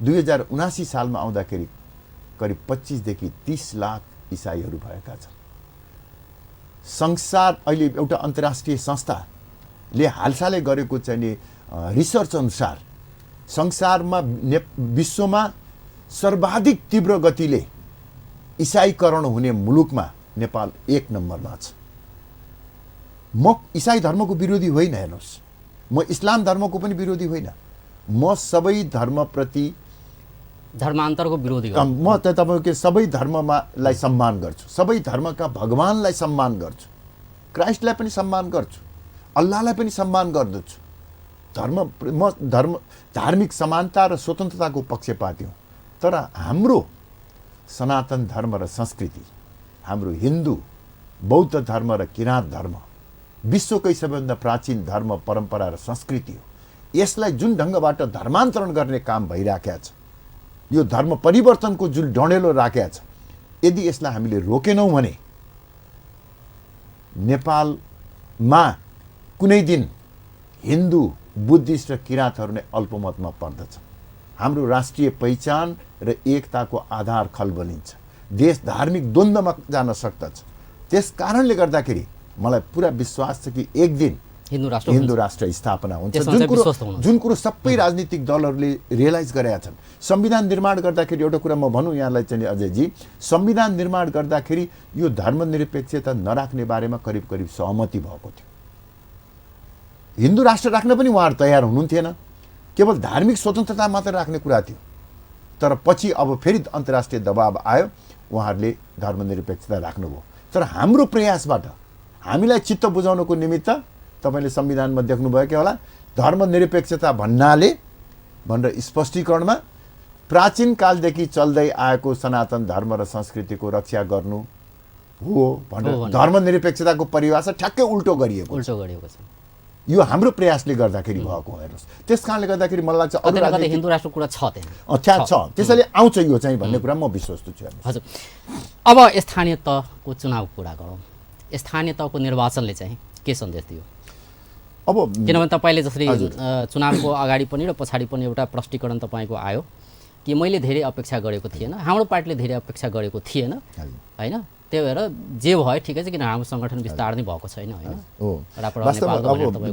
2079 सालमा आउँदाखेरि करिब 25 देखि 30 लाख इसाईहरू भएका छन्। संसार अहिले एउटा अन्तर्राष्ट्रिय संस्थाले हालसालै गरेको चाहिँ नि रिसर्च अनुसार संसारमा विश्वमा सर्वाधिक तीव्र गतिले इसाईकरण हुने मुलुकमा नेपाल 1 नम्बरमा छ। म इसाई धर्मको विरोधी होइन, हेर्नुहोस्, म इस्लाम धर्मको पनि विरोधी होइन, म सबै धर्मप्रति धर्मान्तरको विरोधी हो। म त तपाईँको सबै धर्मलाई सम्मान गर्छु, सबै धर्मका भगवानलाई सम्मान गर्छु, क्राइस्टलाई पनि सम्मान गर्छु, अल्लाहलाई पनि सम्मान गर्दछु। धार्मिक समानता र स्वतन्त्रताको पक्षपाती हुँ। तर हाम्रो सनातन धर्म र संस्कृति, हाम्रो हिन्दू, बौद्ध धर्म र किराँत धर्म विश्वकै सबैभन्दा प्राचीन धर्म, परम्परा र संस्कृति हो। यसलाई जुन ढङ्गबाट धर्मान्तरण गर्ने काम भइराखेको छ, यो धर्म परिवर्तनको जुन डडेलो राखेको छ, यदि यसलाई हामीले रोकेनौँ भने नेपालमा कुनै दिन हिन्दू, बुद्धिस्ट र किराँतहरू नै अल्पमतमा पर्दछ। हाम्रो राष्ट्रिय पहिचान र एकताको आधार खलबलिन्छ। देश धार्मिक द्वन्द्वमा जान सक्दछ। त्यस कारणले गर्दाखेरि मलाई पुरा विश्वास छ कि एक दिन हिन्दू राष्ट्र स्थापना हुन्छ, जुन कुरो सबै राजनीतिक दलहरूले रियलाइज गरेका छन्। संविधान निर्माण गर्दाखेरि एउटा कुरा म भनौँ यहाँलाई चाहिँ अजयजी, संविधान निर्माण गर्दाखेरि यो धर्मनिरपेक्षता नराख्ने बारेमा करिब करिब सहमति भएको थियो। हिन्दू राष्ट्र राख्न पनि उहाँहरू तयार हुनुहुन्थेन, केवल धार्मिक स्वतन्त्रता मात्र राख्ने कुरा थियो। तर पछि अब फेरि अन्तर्राष्ट्रिय दबाव आयो, उहाँहरूले धर्मनिरपेक्षता राख्नुभयो। तर हाम्रो प्रयासबाट हामीलाई चित्त बुझाउनको निमित्त तपाईँले संविधानमा देख्नुभयो कि होला, धर्मनिरपेक्षता भनेर स्पष्टीकरणमा प्राचीन कालदेखि चल्दै आएको सनातन धर्म र संस्कृतिको रक्षा गर्नु हो भनेर धर्मनिरपेक्षताको परिभाषा ठ्याक्कै उल्टो गरिएको छ। यो हाम्रो प्रयासले गर्दाखेरि भएको हो। हेर्नुहोस्, त्यस कारणले गर्दाखेरि मलाई लाग्छ अरू राज्यमा हिन्दू राष्ट्रको कुरा छ, त्यहाँ छ, त्यसैले आउँछ यो चाहिँ भन्ने कुरा म विश्वस्त छु। हजुर, अब स्थानीय तहको चुनावको कुरा गरौँ। स्थानीय तहको निर्वाचनले चाहिँ के सन्देश दियो? अब किनभने तपाईँले जसरी चुनावको अगाडि पनि र पछाडि पनि एउटा प्रष्टीकरण तपाईँको आयो कि मैले धेरै अपेक्षा गरेको थिएन, हाम्रो पार्टीले धेरै अपेक्षा गरेको थिएन, होइन, त्यही भएर जे भयो ठिकै छ, किन हाम्रो सङ्गठन विस्तार नै भएको छैन, होइन। वास्तवमा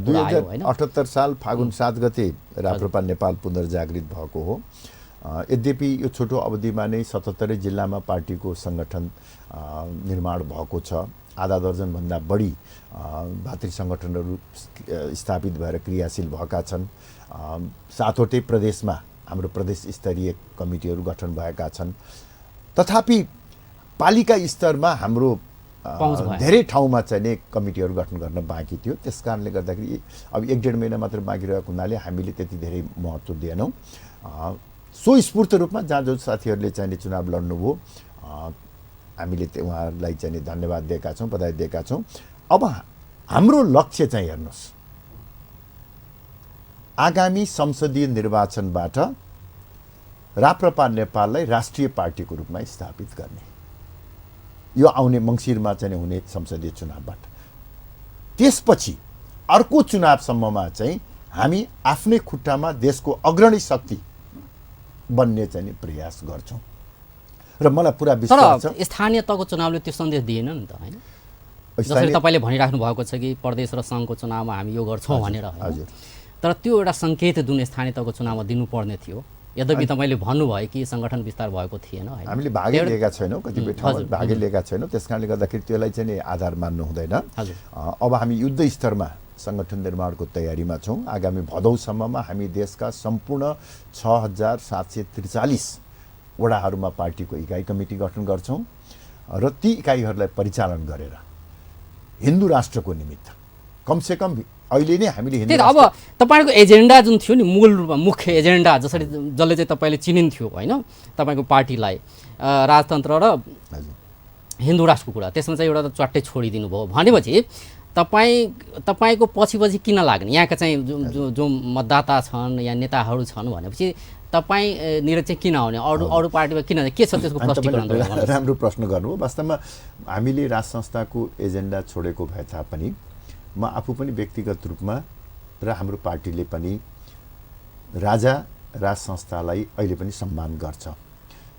2078 साल फागुन 7 गते राप्रपा नेपाल पुनर्जागृत भएको हो। यद्यपि यो छोटो अवधिमा नै 77 जिल्लामा पार्टीको सङ्गठन निर्माण भएको छ। आधा दर्जनभन्दा बढी भातृ सङ्गठनहरू स्थापित भएर क्रियाशील भएका छन्। 7वटै प्रदेशमा हाम्रो प्रदेश स्तरीय कमिटीहरू गठन भएका छन्। तथापि पालिका स्तरमा हाम्रो धेरै ठाउँमा चाहिँ नै कमिटीहरू गठन गर्न बाँकी थियो। त्यस कारणले गर्दाखेरि अब 1-1.5 महिना मात्र बाँकी रहेको हुनाले हामीले त्यति धेरै महत्त्व दिएनौँ। स्वस्फूर्त रूपमा जहाँ जो साथीहरूले चाहिँ चुनाव लड्नुभयो, हामीले उहाँहरूलाई चाहिँ धन्यवाद दिएका छौँ, बधाई दिएका छौँ। अब हाम्रो लक्ष्य चाहिँ हेर्नुहोस्, आगामी संसदीय निर्वाचनबाट राप्रपा नेपाललाई राष्ट्रिय पार्टीको रूपमा स्थापित गर्ने, यो आउने मङ्सिरमा चाहिँ हुने संसदीय चुनावबाट। त्यसपछि अर्को चुनावसम्ममा चाहिँ हामी आफ्नै खुट्टामा देशको अग्रणी शक्ति बन्ने चाहिँ प्रयास गर्छौँ र मलाई पुरा विश्वास छ। स्थानीय तहको चुनावले त्यो सन्देश दिएन नि त, होइन? जसरी तपाईँले भनिराख्नु भएको छ कि प्रदेश र सङ्घको चुनावमा हामी यो गर्छौँ भनेर, हजुर। तर त्यो एउटा सङ्केत जुन स्थानीय तहको चुनावमा दिनुपर्ने थियो, यद्यपि तपाईँले भन्नुभयो कि सङ्गठन विस्तार भएको थिएन, होइन, हामीले भागै लिएका छैनौँ, कतिपय ठाउँमा भागै लिएका छैनौँ। त्यस कारणले गर्दाखेरि त्यसलाई चाहिँ नि आधार मान्नु हुँदैन। अब हामी युद्ध स्तरमा सङ्गठन निर्माणको तयारीमा छौँ। आगामी भदौसम्ममा हामी देशका सम्पूर्ण 6743 वडाहरूमा पार्टीको इकाइ कमिटी गठन गर्छौँ र ती इकाइहरूलाई परिचालन गरेर हिन्दू राष्ट्रको निमित्त कमसेकम अहिले नै हामीले अब तपाईँको एजेन्डा जुन थियो नि, मूल रूपमा मुख्य एजेन्डा जसरी जसले चाहिँ तपाईँले चिनिन्थ्यो, होइन, तपाईँको पार्टीलाई राजतन्त्र र हिन्दू राष्ट्रको कुरा, त्यसमा चाहिँ एउटा त च्वाट्टै छोडिदिनु भयो भनेपछि तपाईँको पछि किन लाग्ने यहाँका चाहिँ जो मतदाता छन् या नेताहरू छन् भनेपछि तपाईँनिर चाहिँ किन आउने अरू पार्टीमा किन के छ त्यसको प्रश्नीकरण तपाईले राम्रो प्रश्न गर्नुभयो। वास्तवमा हामीले राज संस्थाको एजेन्डा छोडेको भए तापनि म आफू पनि व्यक्तिगत रूपमा र हाम्रो पार्टीले पनि राजा राज संस्थालाई अहिले पनि सम्मान गर्छ।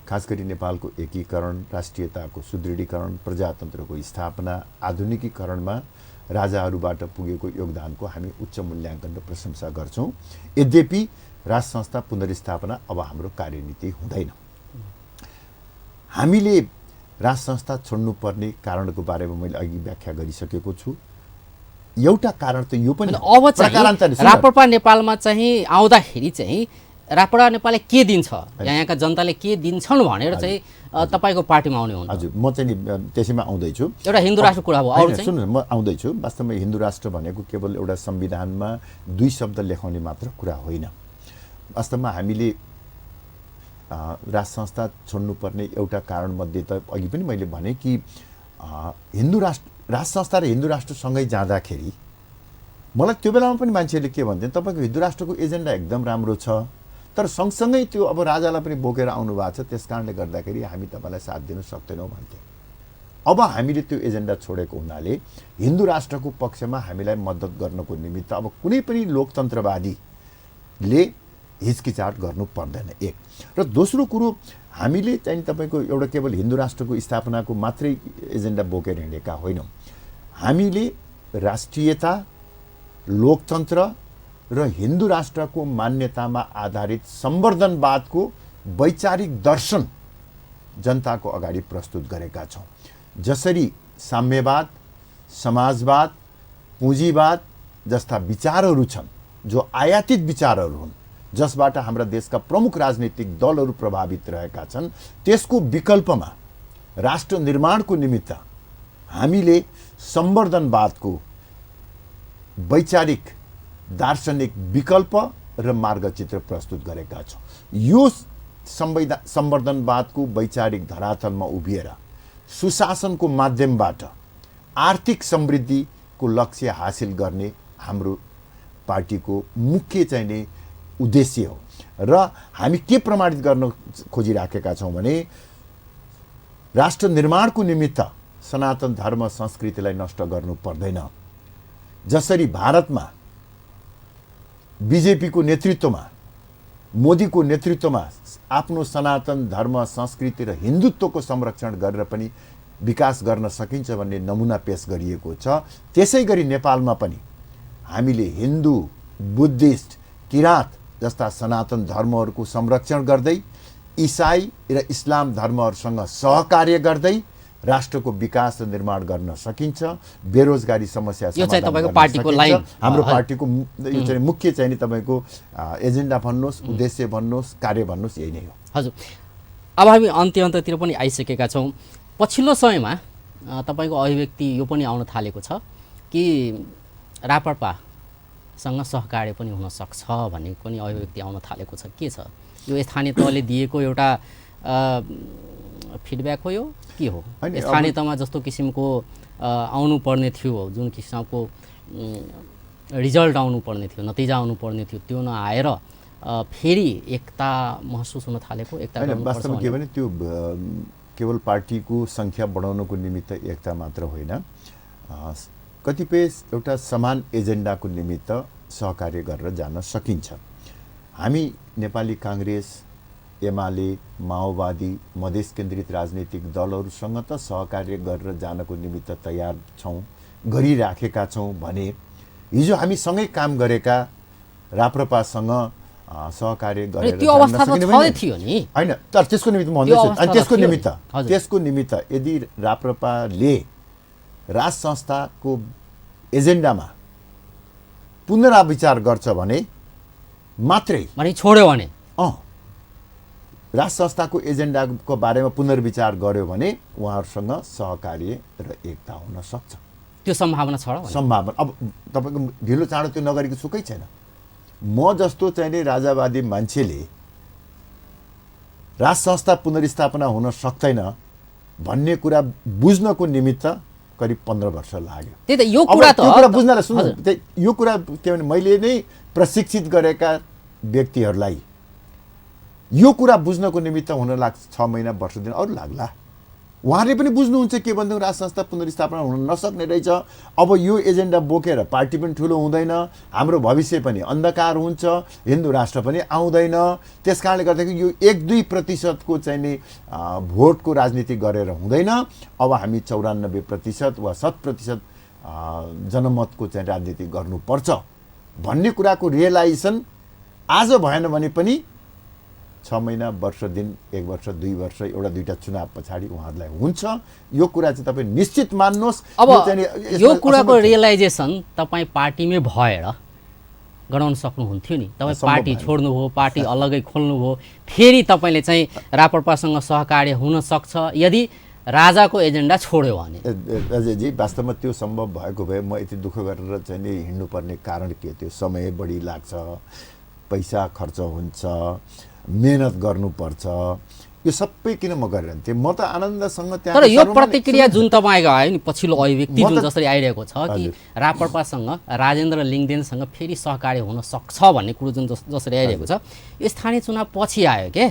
खास गरी नेपालको एकीकरण, राष्ट्रियताको सुदृढीकरण, प्रजातन्त्रको स्थापना, आधुनिकीकरणमा राजाहरूबाट पुगेको योगदानको हामी उच्च मूल्याङ्कन र प्रशंसा गर्छौँ। यद्यपि राज संस्था पुनर्स्थापना अब हाम्रो कार्यनीति हुँदैन। हामीले राज संस्था छोड्नुपर्ने कारणको बारेमा मैले अघि व्याख्या गरिसकेको छु। एउटा कारण त यो पनि अब चाहिँ राप्रपा नेपालमा चाहिँ आउँदाखेरि चाहिँ राप्रपा नेपालले के दिन्छ, यहाँका जनताले के दिन्छन् भनेर चाहिँ तपाईँको पार्टीमा आउने हुन्छ। हजुर, म चाहिँ नि त्यसैमा आउँदैछु। एउटा हिन्दू राष्ट्र कुरा हो। अरू चाहिँ सुन्नु, म आउँदैछु। वास्तवमा हिन्दू राष्ट्र भनेको केवल एउटा संविधानमा 2 शब्द लेखाउने मात्र कुरा होइन। वास्तवमा हामीले राज संस्था छोड्नुपर्ने एउटा कारणमध्ये त अघि पनि मैले भने कि राज संस्था र हिन्दू राष्ट्रसँगै जाँदाखेरि मलाई त्यो बेलामा पनि मान्छेहरूले के भन्थे, तपाईँको हिन्दू राष्ट्रको एजेन्डा एकदम राम्रो छ, तर सँगसँगै त्यो अब राजालाई पनि बोकेर आउनु भएको छ, त्यस कारणले गर्दाखेरि हामी तपाईँलाई साथ दिन सक्दैनौँ भन्थे। अब हामीले त्यो एजेन्डा छोडेको हुनाले हिन्दू राष्ट्रको पक्षमा हामीलाई मद्दत गर्नको निमित्त अब कुनै पनि लोकतन्त्रवादीले हिचकिचाट गर्नु पर्दैन, एक। र दोस्रो कुरो, हामीले चाहिँ तपाईँको एउटा केवल हिन्दू राष्ट्रको स्थापनाको मात्रै एजेन्डा बोकेर हिँडेका होइनौँ। हामीले राष्ट्रियता, लोकतन्त्र र हिन्दू राष्ट्रको मान्यतामा आधारित संवर्धनवादको वैचारिक दर्शन जनताको अगाडि प्रस्तुत गरेका छौँ। जसरी साम्यवाद, समाजवाद, पुँजीवाद जस्ता विचारहरू छन् जो आयातित विचारहरू हुन्, जसबाट हाम्रा देशका प्रमुख राजनीतिक दलहरू प्रभावित रहेका छन्, त्यसको विकल्पमा राष्ट्र निर्माणको निमित्त हामीले संवर्धनवादको वैचारिक दार्शनिक विकल्प र मार्गचित्र प्रस्तुत गरेका छौँ। यो संवर्धनवादको वैचारिक धरातलमा उभिएर सुशासनको माध्यमबाट आर्थिक समृद्धिको लक्ष्य हासिल गर्ने हाम्रो पार्टीको मुख्य चाहिँ नै उद्देश्य हो। र हामी के प्रमाणित गर्न खोजिराखेका छौँ भने राष्ट्र निर्माणको निमित्त सनातन धर्म संस्कृतिलाई नष्ट गर्नु पर्दैन। जसरी भारतमा बीजेपीको नेतृत्वमा, मोदीको नेतृत्वमा आफ्नो सनातन धर्म संस्कृति र हिन्दुत्वको संरक्षण गरेर पनि विकास गर्न सकिन्छ भन्ने नमुना पेश गरिएको छ, त्यसै गरी नेपालमा पनि हामीले हिन्दू, बुद्धिस्ट, किराँत जस्ता सनातन धर्महरूको संरक्षण गर्दै इसाई र इस्लाम धर्महरूसँग सहकार्य गर्दै राष्ट्रको विकास र निर्माण गर्न सकिन्छ। बेरोजगारी समस्या समाधान गर्न सकिन्छ। हाम्रो पार्टीको यो चाहिँ मुख्य चाहिँ नि तपाईँको एजेन्डा भन्नुहोस्, उद्देश्य भन्नुहोस्, कार्य भन्नुहोस्, यही नै हो। हजुर, अब हामी अन्त्यतिर पनि आइसकेका छौँ। पछिल्लो समयमा तपाईँको अभिव्यक्ति यो पनि आउन थालेको छ कि राप्रपासँग सहकार्य पनि हुन सक्छ भन्ने पनि अभिव्यक्ति आउन थालेको छ। के छ यो स्थानीय तहले दिएको एउटा फिडब्याक हो यो के हो? स्थानीय तहमा जस्तो किसिमको आउनु पर्ने थियो, जुन किसिमको रिजल्ट आउनु पर्ने थियो, नतिजा आउनु पर्ने थियो, त्यो नआएर फेरि एकता महसुस हुन थालेको? एकता वास्तवमा के भने त्यो केवल पार्टीको सङ्ख्या बढाउनको निमित्त एकता मात्र होइन, कतिपय एउटा समान एजेन्डाको निमित्त सहकार्य गरेर जान सकिन्छ। हामी नेपाली काङ्ग्रेस, एमाले, माओवादी, मधेस केन्द्रित राजनीतिक दलहरूसँग त सहकार्य गरेर जानको निमित्त तयार छौँ, गरिराखेका छौँ भने हिजो हामी सँगै काम गरेका राप्रपासँग सहकार्य गरेर त्यो अवस्था त छँदै थियो नि हैन। तर त्यसको निमित्त म भन्दैछु, अनि त्यसको निमित्त यदि राप्रपाले राज संस्थाको एजेन्डामा पुनराविचार गर्छ भने मात्रै, भने छोड्यो भने राज संस्थाको एजेन्डाको बारेमा पुनर्विचार गर्यो भने उहाँहरूसँग सहकार्य र एकता हुन सक्छ। त्यो सम्भावना छ र? सम्भावना अब तपाईँको ढिलो चाँडो त्यो नगरेको सुकै छैन। म जस्तो चाहिँ राजावादी मान्छेले राज संस्था पुनर्स्थापना हुन सक्दैन भन्ने कुरा बुझ्नको निमित्त करिब 15 वर्ष लाग्यो। त्यही त यो अब कुरा त त्यो कुरा बुझ्नलाई सुन्नु, यो कुरा के भने मैले नै प्रशिक्षित गरेका व्यक्तिहरूलाई यो कुरा बुझ्नको निमित्त हुन लाग्छ 6 महिना वर्ष दिन अरू लाग्ला। उहाँहरूले पनि बुझ्नुहुन्छ के भन्दा राज संस्था पुनर्स्थापना हुन नसक्ने रहेछ। अब यो एजेन्डा बोकेर पार्टी पनि ठुलो हुँदैन, हाम्रो भविष्य पनि अन्धकार हुन्छ, हिन्दू राष्ट्र पनि आउँदैन। त्यस कारणले गर्दाखेरि यो 1-2% चाहिँ नि भोटको राजनीति गरेर हुँदैन। अब हामी 94% वा 100% जनमतको चाहिँ राजनीति गर्नुपर्छ भन्ने कुराको रियलाइजेसन आज भएन भने पनि 6 महिना वर्ष दिन 1 वर्ष 2 वर्ष एउटा दुईटा चुनाव पछाडि उहाँहरूलाई हुन्छ। यो कुरा चाहिँ तपाईँ निश्चित मान्नुहोस्। अब यो कुराको रियलाइजेसन तपाईँ पार्टीमै भएर गराउन सक्नुहुन्थ्यो नि। तपाईँ पार्टी छोड्नुभयो, पार्टी अलग्गै खोल्नुभयो, फेरि तपाईँले चाहिँ राप्रपासँग सहकार्य हुन सक्छ यदि राजाको एजेन्डा छोड्यो भने। अजयजी वास्तवमा त्यो सम्भव भएको भए म यति दुःख गरेर चाहिँ नि हिँड्नुपर्ने कारण के थियो? समय बढी लाग्छ, पैसा खर्च हुन्छ, मेहनत गर्नुपर्छ, यो सबै किन म गरिरहन्थेँ? म त आनन्दसँग त्यहाँ। तर यो प्रतिक्रिया जुन तपाईँको आयो नि पछिल्लो अभिव्यक्ति जुन जसरी आइरहेको छ कि राप्रपासँग राजेन्द्र लिङ्गदेनसँग फेरि सहकार्य हुन सक्छ भन्ने कुरो जुन जसरी आइरहेको छ, यो स्थानीय चुनाव पछि आयो के?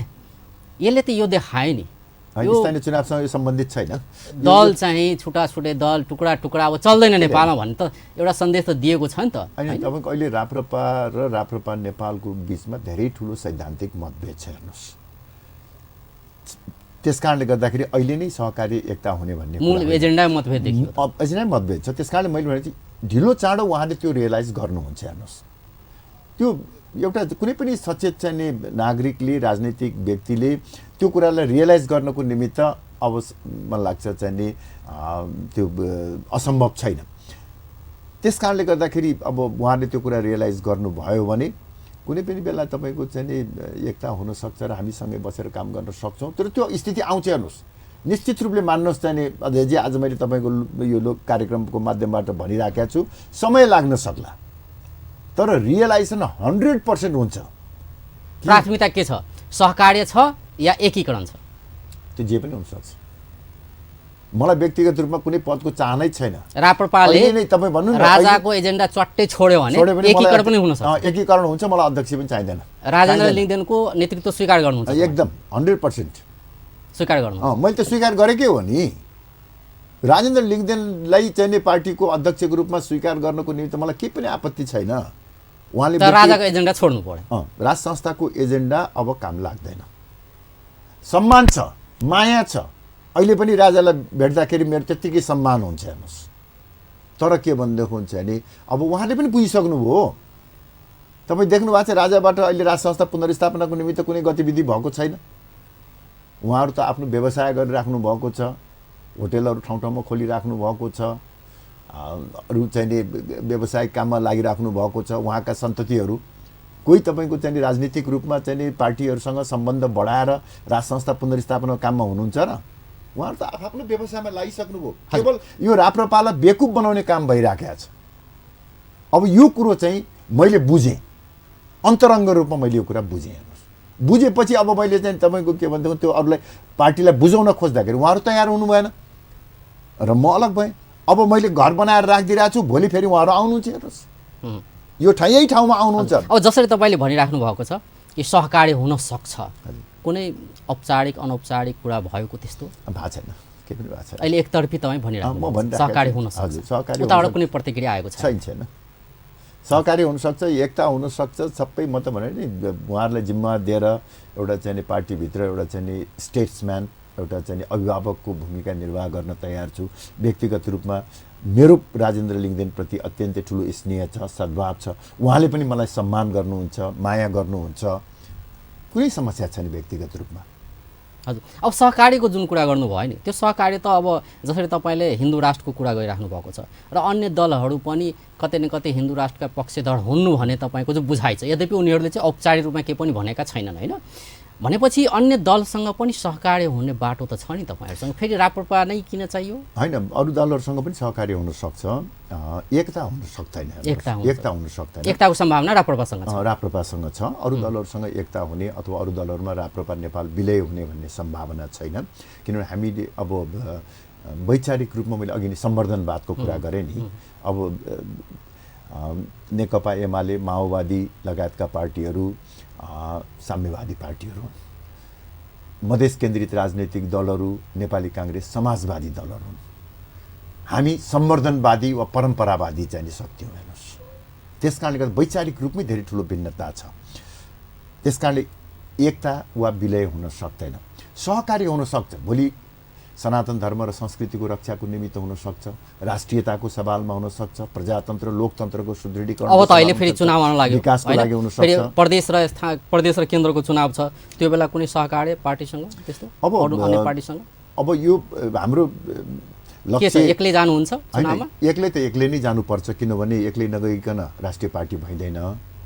यसले त यो देखायो नि स्थानीय चुनावसँग यो सम्बन्धित छैन। दल चाहिँ छुट्टा छुट्टै दल टुक्रा टुक्रा अब चल्दैन नेपालमा भन्ने त एउटा सन्देश त दिएको छ नि त। होइन, तपाईँको अहिले राप्रपा र राप्रपा नेपालको बिचमा धेरै ठुलो सैद्धान्तिक मतभेद छ हेर्नुहोस्। त्यस कारणले गर्दाखेरि अहिले नै सहकारी एकता हुने भन्ने मूल एजेन्डा मतभेद देखियो। एजेन्डा मतभेद छ। त्यस कारणले मैले भने चाहिँ ढिलो चाँडो उहाँले त्यो रियलाइज गर्नुहुन्छ हेर्नुहोस्। त्यो एउटा कुनै पनि सचेत चाहिँ नि नागरिकले, राजनीतिक व्यक्तिले त्यो कुरालाई रियलाइज गर्नको निमित्त अब मलाई लाग्छ चाहिँ नि त्यो असम्भव छैन। त्यस कारणले गर्दाखेरि अब उहाँले त्यो कुरा रियलाइज गर्नुभयो भने कुनै पनि बेला तपाईँको चाहिँ नि एकता हुनसक्छ र हामीसँगै बसेर काम गर्न सक्छौँ। तर त्यो स्थिति आउँछ हेर्नुहोस्। निश्चित रूपले मान्नुहोस् चाहिँ नि अझै आज मैले तपाईँको यो कार्यक्रमको माध्यमबाट भनिराखेको छु, समय लाग्न सक्ला तर रियलाइजेसन 100% हुन्छ। प्राथमिकता के छ? सहकार्य छ या एकीकरण छ? त्यो जे पनि हुनसक्छ। मलाई व्यक्तिगत रूपमा कुनै पदको चाहनै छैन। राप्रपाले नै तपाईँ भन्नु न राजाको एजेन्डा चट्टै छोड्यो भने एकीकरण पनि हुन सक्छ। एकीकरण हुन्छ, मलाई अध्यक्ष पनि चाहिँदैन। राजेन्द्र लिङ्गदेनको नेतृत्व स्वीकार गर्नुहुन्छ? एकदम 100% स्वीकार गर्नु। मैले त स्वीकार गरेकै हो नि। राजेन्द्र लिङ्गदेनलाई चाहिँ पार्टीको अध्यक्षको रूपमा स्वीकार गर्नको निमित्त मलाई केही पनि आपत्ति छैन। उहाँले राजाको एजेन्डा छोड्नु पर्यो। राज संस्थाको एजेन्डा अब काम लाग्दैन। सम्मान छ, माया छ। अहिले पनि राजालाई भेट्दाखेरि मेरो त्यत्तिकै सम्मान हुन्छ हेर्नुहोस्। तर के भनेदेखि हुन्छ नि अब उहाँले पनि बुझिसक्नुभयो। तपाईँ देख्नु भएको छ राजाबाट अहिले राज संस्था पुनर्स्थापनाको निमित्त कुनै गतिविधि भएको छैन। उहाँहरू त आफ्नो व्यवसाय गरिराख्नु भएको छ, होटेलहरू ठाउँ ठाउँमा खोलिराख्नु भएको छ, अरू चाहिँ नि व्यवसायिक काममा लागिराख्नु भएको छ। उहाँका सन्ततिहरू कोही तपाईँको चाहिँ राजनीतिक रूपमा चाहिँ पार्टीहरूसँग सम्बन्ध बढाएर राज संस्था पुनर्स्थापनाको काममा हुनुहुन्छ र? उहाँहरू त आफ्नो व्यवसायमा लागिसक्नुभयो। केवल यो राप्रपालाई बेकुफ बनाउने काम भइराखेको छ। अब यो कुरो चाहिँ मैले बुझेँ, अन्तरङ्ग रूपमा मैले यो कुरा बुझेँ हेर्नुहोस्। बुझेपछि अब मैले चाहिँ तपाईँको के भन्दा त्यो अरूलाई पार्टीलाई बुझाउन खोज्दाखेरि उहाँहरू तयार हुनु भएन र म अलग भएँ। अब मैले घर बनाएर राखिदिरहेको छु, भोलि फेरि उहाँहरू आउनुहुन्छ हेर्नुहोस्। यो यही ठाउँमा आउनुहुन्छ। अब जसरी तपाईँले भनिराख्नु भएको छ कि सहकार्य हुन सक्छ, कुनै औपचारिक अनौपचारिक कुरा भएको त्यस्तो भएको छैन? केही पनि भएको छैन। अहिले एकतर्फी तपाईँ भनिराख्नु सहकार्य हुन सक्छ, उताबाट कुनै प्रतिक्रिया आएको छैन? सहकारी हुनसक्छ, एकता हुनसक्छ, सबै म त भने नि उहाँहरूलाई जिम्मा दिएर एउटा चाहिँ पार्टीभित्र एउटा चाहिँ स्टेट्सम्यान, एउटा चाहिँ अभिभावकको भूमिका निर्वाह गर्न तयार छु। व्यक्तिगत रूपमा मेरो राजेन्द्र लिङ्गदेनप्रति अत्यन्तै ठुलो स्नेह छ, सद्भाव छ। उहाँले पनि मलाई सम्मान गर्नुहुन्छ, माया गर्नुहुन्छ। कुनै समस्या छैन व्यक्तिगत रूपमा। हजुर, अब सहकार्यको जुन कुरा गर्नुभयो नि, त्यो सहकार्य त अब जसरी तपाईँले हिन्दू राष्ट्रको कुरा गरिराख्नु भएको छ र अन्य दलहरू पनि कतै न कतै हिन्दू राष्ट्रका पक्षधर हुनु भने तपाईँको जो बुझाइ छ, यद्यपि उनीहरूले चाहिँ औपचारिक रूपमा केही पनि भनेका छैनन् होइन। भनेपछि अन्य दलसँग पनि सहकार्य हुने बाटो त छ नि तपाईँहरूसँग। फेरि राप्रपा नै किन चाहियो? होइन, अरू दलहरूसँग पनि सहकार्य हुनसक्छ, एकता हुन सक्दैन। एकता हुन सक्दैन। एकताको सम्भावना राप्रपासँग छ। राप्रपासँग छ। अरू दलहरूसँग एकता हुने अथवा अरू दलहरूमा राप्रपा नेपाल विलय हुने भन्ने सम्भावना छैन। किनभने हामीले अब वैचारिक रूपमा मैले अघि नै सम्वर्धनवादको कुरा गरेँ नि। अब नेकपा एमाले माओवादी लगायतका पार्टीहरू साम्यवादी पार्टीहरू हुन्, मधेस केन्द्रित राजनैतिक दलहरू नेपाली काङ्ग्रेस समाजवादी दलहरू हुन्। हामी सम्वर्धनवादी वा परम्परावादी चाहिँ शक्ति हौँ हेर्नुहोस्। त्यस कारणले गर्दा वैचारिक रूपमै धेरै ठुलो भिन्नता छ। त्यस कारणले एकता वा विलय हुन सक्दैन, सहकारी हुन सक्छ। भोलि सनातन धर्म र संस्कृतिको रक्षाको निमित्त हुन सक्छ, राष्ट्रियताको सवालमा हुन सक्छ, प्रजातन्त्र लोकतन्त्रको सुदृढीकरण अब त अहिले फेरि चुनाव आउन लाग्यो, विकासको लागि हुन फेरि सक्छ। प्रदेश र केन्द्रको चुनाव छ, त्यो बेला कुनै सहकार्य पार्टीसँग त्यस्तो अरू अन्य पार्टीसँग अब यो हाम्रो के छ? एक्लै जानुहुन्छ चुनावमा? एक्लै त एक्लै नै जानुपर्छ, किनभने एक्लै नगइकन राष्ट्रिय पार्टी भइँदैन।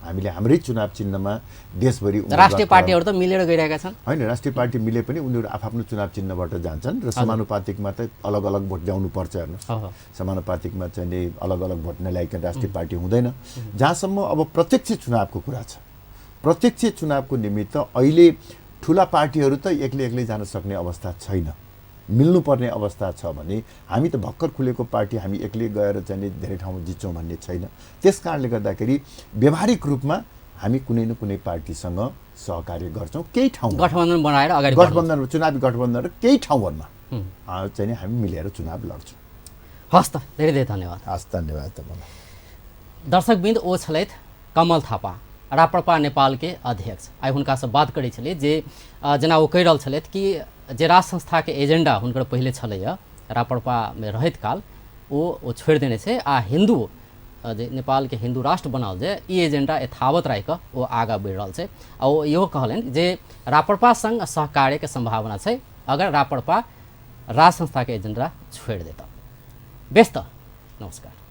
हामीले हाम्रै चुनाव चिन्हमा देशभरि राष्ट्रिय पार्टीहरू त मिलेर गइरहेका छन् होइन। राष्ट्रिय पार्टी मिले पनि उनीहरू आफ्नो चुनाव चिन्हबाट जान्छन् र समानुपातिकमा त अलग अलग भोट ल्याउनु पर्छ। हेर्नुहोस्, समानुपातिकमा चाहिँ नि अलग अलग भोट नल्याइकन राष्ट्रिय पार्टी हुँदैन। जहाँसम्म अब प्रत्यक्ष चुनावको कुरा छ, प्रत्यक्ष चुनावको निमित्त अहिले ठुला पार्टीहरू त एक्लै जान सक्ने अवस्था छैन। मिल्नुपर्ने अवस्था छ भने हामी त भर्खर खुलेको पार्टी, हामी एक्लै गएर चाहिँ धेरै ठाउँमा जित्छौँ भन्ने छैन। त्यस कारणले गर्दाखेरि व्यावहारिक रूपमा हामी कुनै न कुनै पार्टीसँग सहकार्य गर्छौँ। केही ठाउँ गठबन्धन बनाएर अगाडि गठबन्धन, चुनावी गठबन्धन र केही ठाउँहरूमा चाहिँ हामी मिलेर चुनाव लड्छौँ। हस् त, धेरै धेरै धन्यवाद। हस्, धन्यवाद तपाईँलाई। दर्शकबिंद ओ छलथि कमल थापा, राप्रपा नेपाल के अध्यक्ष। आइ हुनका से बात करै छलियै जे जेना ओ कहि रहल छलथि कि जे राज संस्था के एजेंडा हुनकर पहिले छलैया राप्रपा में रहैत काल ओ छोड़ि देने छै आ हिंदू जे नेपाल के हिंदू राष्ट्र बनाओल जे ई एजेंडा यथावत राखि कऽ ओ आगाँ बढ़ि रहल छै। आ ओ इहो कहलनि जे राप्रपा संग सहकार्य के संभावना छै अगर राप्रपा राज संस्था के एजेंडा छोड़ि देता। व्यस्त, नमस्कार।